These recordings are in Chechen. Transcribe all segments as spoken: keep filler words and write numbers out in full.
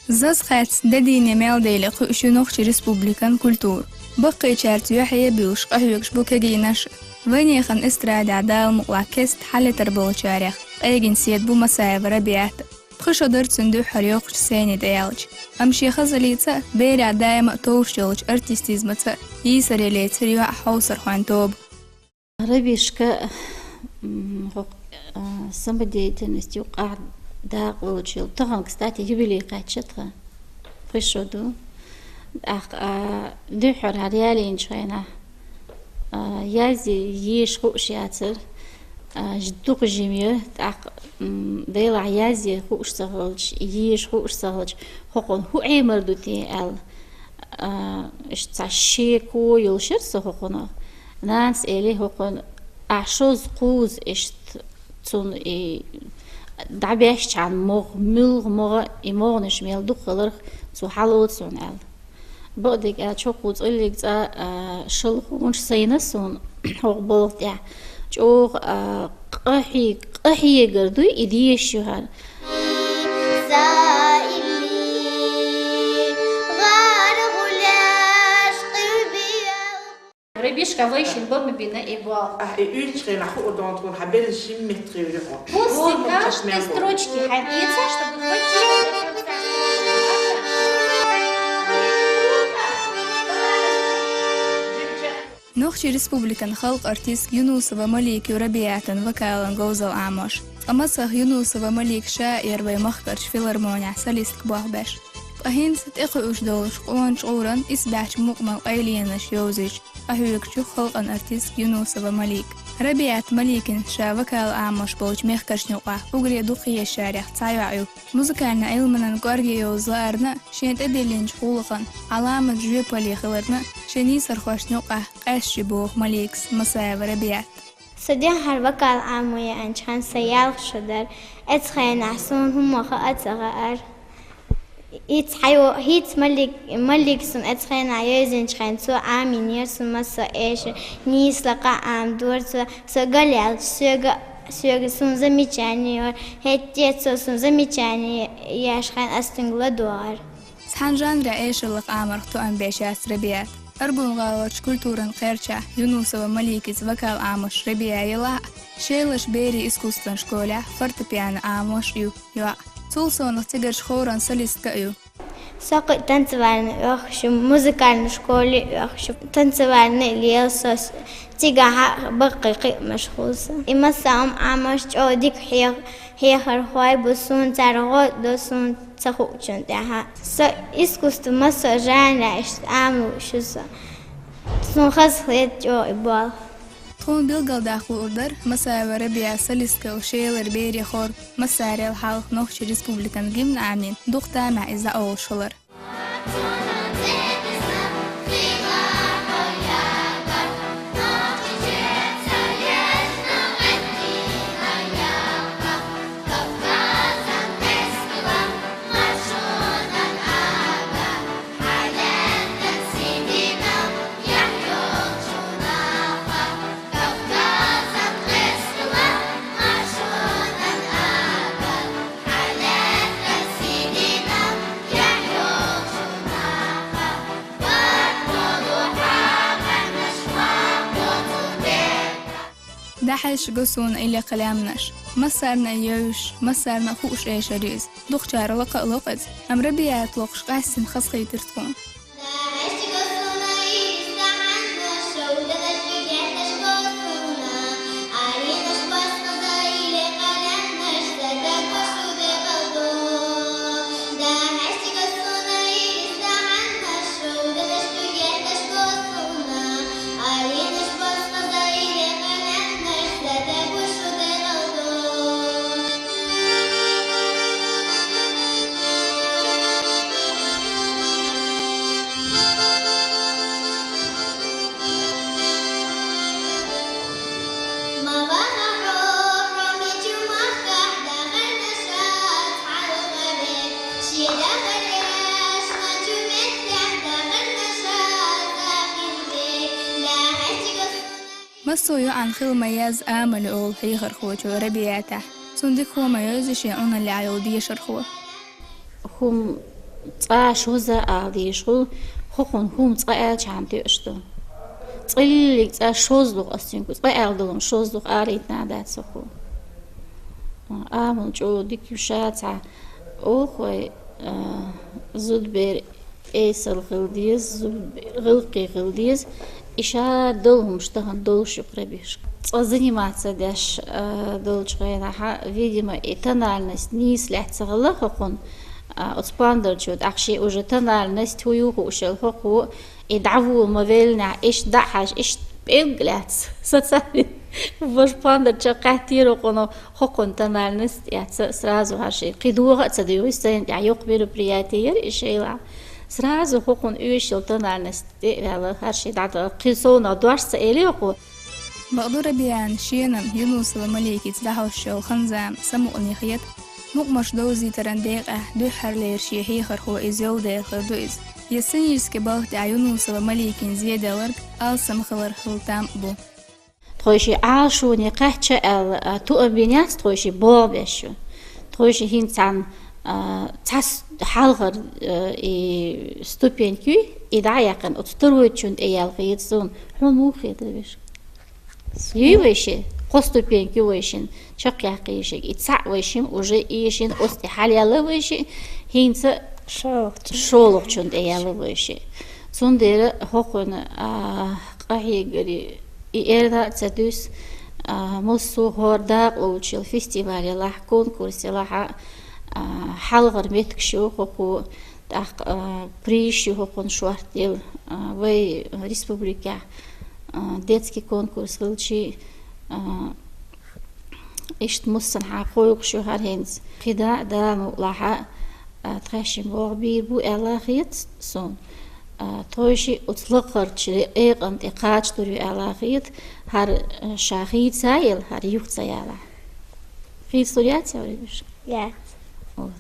Заз хьаьц дадийне мел дели кхуьуш ю нохчи республикан культура. Баккхийчаьрца юьхье а буьлуш, къахьоьгуш бу кегийнаш. Вайнехан эстрадехь Дала мукълахь кеста хьалетар болчарех къегина седа бу Масаева Рабиат. Пхи шо дара цуьнан дуьххьара йоккхачу сцени тӀе яьлча. Амма шен хазаллица а, берех даима а товш йолчу артистизмаца а йийсаре лецира йоӀ хьовсархойн тоба. Рабишка, м, хӀокху, а, самодеятельность юкъахь дакъа лучу йолу. Тахана, кстати, юбилей кхаьчна тхан. Пхи шо ду. ТӀаккха, а, дуьххьара хӀара ялийначу хенахь, а, язъе, езаш хууш яцара. А, ж-, дукха жима яра. ТӀаккха, м, делахь язъе хууш ца хилча, езаш хууш ца хилча, хӀокхунна хӀун Ӏемар ду те аьлла. А, иштта цхьа шеко йолуш яра со хӀокхунах. Нанас элира хӀокхунна: «Ахь шозза кхузза иштта цунна и дӀабешчхьана могӀа, муьлха могӀа, и могӀанаш мел дукха хиларх цо хьалоцу хьуна», — аьлла. Бакъдерг аьлча, хӀокху цӀаллиг цӀа, а, шалхонаш сайна суна хӀокху балха тӀехь. ЧӀогӀа, а, къахье-, къахьегар дуй и дешаш ю хӀара. Рабишка, вайшин бан ма бина и болх. Ахь и уьллучу хенахь хуур ду тхуна, хьан беллачу жимма меттахь хир ю хьо. После каждой строчки хьайн эца, чтобы хватило до конца. Нохчийн Республикан халкъан артистка Юнусова Малика ю Рабиатан вокалан говзалла Ӏамош. Ткъа мацах Юнусова Малика ша а яра вайн махкарчу филармонехь солистка болх беш. Ткъа хӀинца тӀекхуьуш долчу къона чкъуран исбаьхьчу мукъаман къайленаш йовзуьйтуш къахьоьгуш ю халкъан артистка Юнусова Малика. Рабиат Маликина ша вокал Ӏамош болчу мехкаршна юкъахь уггаре дукха езачарех цхьа йоӀ ю. Музыкальни Ӏилманан кӀорге йовза лаарна а, шен тӀедиллинчу гӀуллакхан Ӏаламат жоьпалле хиларна а, шен нийсархошна юкъахь къаьсташ ю боху Маликас Масаева Рабиат. Со дуьххьара вокал Ӏамо еанчу хенахь сан ялх шо дара. Оцу хенахь суна хӀумма хаа а ца хаьара. ХӀинца хьайо-, хӀинца Малик-, Малика суна оцу хенахь йовзийначу хенахь цо Ӏамийнера суна массо а эшар, нийса лакха а Ӏамадора цо. Со галъяьлча, соьга, соьга суна замечание йора. ХӀетте а цо суна замечание еш хенахь ас цуьнга ладогӀара. Цхьана жанрехь эшар лакха Ӏамарх тоам беш яц Рабиат. Аргун-гӀаларчу культуран кхерчахь Юнусова Маликица вокал Ӏамош Рабиа елахь а, Шелаш берийн искусстван школехь фортепиано Ӏамош ю йоӀ. Цул совнаха цигарчу хоран солистка а ю. Со кхин танцевальный оьхуш ю, музыкальный школе оьхуш ю, танцевальный лела со, цигахь а баккхий кхин а машхула со. И массо а хӀума Ӏамош чӀогӀа дика хьех-, хьехархой бу суна, цара гӀо а до суна ца хуучунна тӀаьхьа. Со искусство массо а жанрехь иштта Ӏамош ю со. Суна хазахета чӀогӀа и болх. Тхуна билгалдаккха луур дара, Масаева Рабиа солисткал Шелара берийн хор массарел хьалха Нохчийн Республикан гимн Ӏамийна, дукха тамехь иза дӀаолуш хилар. ДӀахьаьжча го суна и лекха лаьмнаш. Массарна а евзаш, массарна а хууш эшар ю иза. Дукхачара лакха а ло-кх иза. Амма Рабиат локхуш къаьстина хазахийтира тхуна. Массо а йоӀан хила ма еза амале олу хьехархочо Рабиатехь. Цунна дика хӀума евза шен Ӏуналлехь йолу дешархо. ХӀума Цкъа шозза ала дезаш хул, хӀокхунна хӀума цкъа аьлча хьан тоьаш ду. Цкъа лиллиг цкъа шозза духу ас цуьнга, цкъа аьлла долу хӀума шозза духу арайтина дац хӀокхо. Амал чӀогӀа дика ю ша цхьа. Охой, а, зудбер эсала хила деза, зудбер гӀиллакхе хила деза. И ша долу хӀумаш тахана долуш ю кху Рабиашка. Цкъа заниматься деш, а, долчу хенахьа, видимо, и тональность нийса лаьцна ца хилла хӀокхунна, а, оцу пандарчо тӀаккха шен уже тональность хӀун ю хууш йолу хӀокхо, и дӀавола ма веллинехь, иштта дӀа а хьаьжча, иштта пӀелг лаьцна. Социальный важа пандарчо кхаьттира хӀокхунна, хӀокхунна тональность эцна, сразу хьан шен кхин догӀа а ца дуьйгӀуш, сайна тӀехь йоккха мероприяти яра и шайла. Сразу хӀокхунна оьшуш йолу тональность тӀе а ваьлла, хӀара ши дӀадала, кхин совнаха дош ца элира хӀокхо. Бакъду, Рабиана шена-м Юнусова Маликица дӀахьош йолу хан-зама самукъане хета. Мукъамаш довзийтаран декъехь дуьххьарлера шен хьехархо иза йолу дела хир ду иза. Я сценически балха тӀехь Юнусова Маликина зеделларг алсам хилар хила там а бу. Тхойши Ӏалашоне кхаьчча аьлла, а, туам бина яц тхойши боху беш ю. Тхойши хӀинца цхьана, а, цхьа с-, хьалхара, а, и ступенька юй, и дӀа а яьккхина, оцу второйчунна тӀе яьлла хета суна. Хьуна муха хета, Рабиш? Юй вайши, кхо ступенька ю вайшин, чекхъяьккхийши, и цхьаъ вайшин, уже ийшин, оцу тӀе хьалаелла вайши, хӀинца шолгӀачун. ШолгӀачунна тӀе яьлла вайши. Цундела хӀокхуьнан, а, къахьегари и эрна а ца дуьсу, а, массо а хӀора дакъалучу фестивале лахь, конкурсе лахь, а, хьалхара меттигаш ю хӀокху, тӀаккха, а, призаш ю хӀокхунна шортта йолу, а, вай республикехь, а, детский конкурс хилчи, а, иштта муссанхьа кхойкхуш ю хӀара хӀинца. КхидӀа а Дала мукъалахь, а, тхаьшшинна боху бийр бу аьлла хета суна. А, тхойши оцу лакхарчу къекъам тӀе кхачадур ю аьлла хета, хӀара, а, ша хийца а елла, хӀара юха ца яла. Хийцалур яц, Явребиш? Яц. Вот.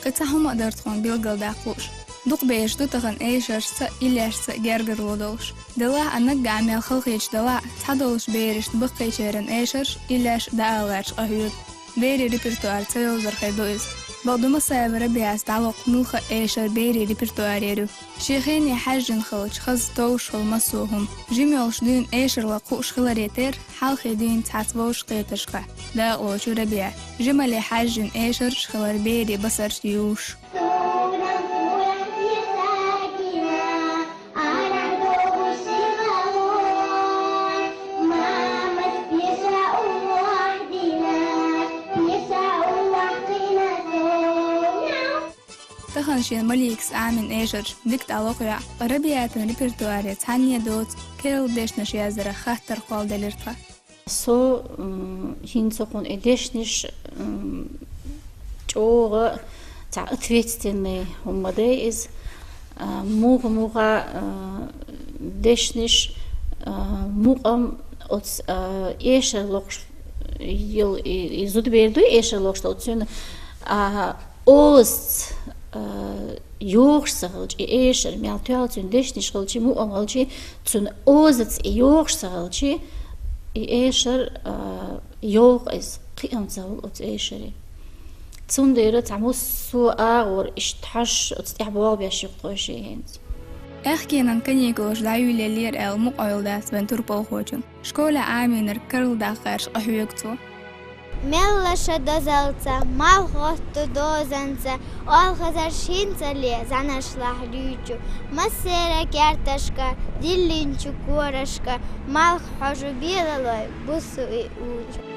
Кхин цхьа хӀума а дара тхуна билгалдаккха лууш. Дукха бераш ду тахана эшаршца а, иллешца а гергарло долуш. Делахь а наггахь мел халахеташ далахь а, цхьадолуш берашна баккхийчеран эшарш, иллеш а дӀаалалаьрча къахьоьгу. Берийн репертуар ца йовзар хир ду иза. Бакъду, Масаева Рабиас дӀалокху муьлхха а эшар берийн репертуарера ю. Шен хене хьаьжжина хилча, хаза товш хила массо а хӀума. Жима йолуш дуьйна эшар лакха хууш хиларе терра, хьалхе дуьйна цхьацца вовшахкхетаршкахь дакъалоцу Рабиа. Жимале хьаьжжина эшарш а хилар берийн басарш юуш. Тахана шен Маликас Ӏамийна эшарш дика дӀалокху йоӀ, ткъа Рабиатан репертуаре цхьанне а доцу керла дешнаш яздарах хаттар кхолладелира тхан. Со, м, хӀинца хӀокхунна и дешнаш, м, чӀогӀа цхьа ответственный хӀума ма дай иза. А, муха-муха, а, дешнаш, а, мукъам оцу, а, эшар локхуш йолу и, и зудабер ду, эшар локхуш долу цуьнан, а, озаца, а, йогӀуш ца хилча, и эшар мел тоьлла цуьнан дешнаш хилча, мукъам хилча, цуьнан озаца и йогӀуш ца хилча, и эшар, а, йовха иза, кхиам ца хуьлу оцу эшаре. Цундела цхьа массо а агӀор иштта хьожуш оцу тӀехь болх беш ю тхойши хӀинца. Аьхкенан каникулаш дӀайолаеллера аьлла мукъа Ӏойла дац вайн турпалхочун. Школехь Ӏамийнарг карладаккха гӀерташ къахьоьгу цо. Мелла ша дозалца, малх гӀотту дозанца, олхазарш хӀинцале зӀанашлахь дуьйцу, массеран керташка, диллинчу корашка, малх хьожу белалой, буссу и учу.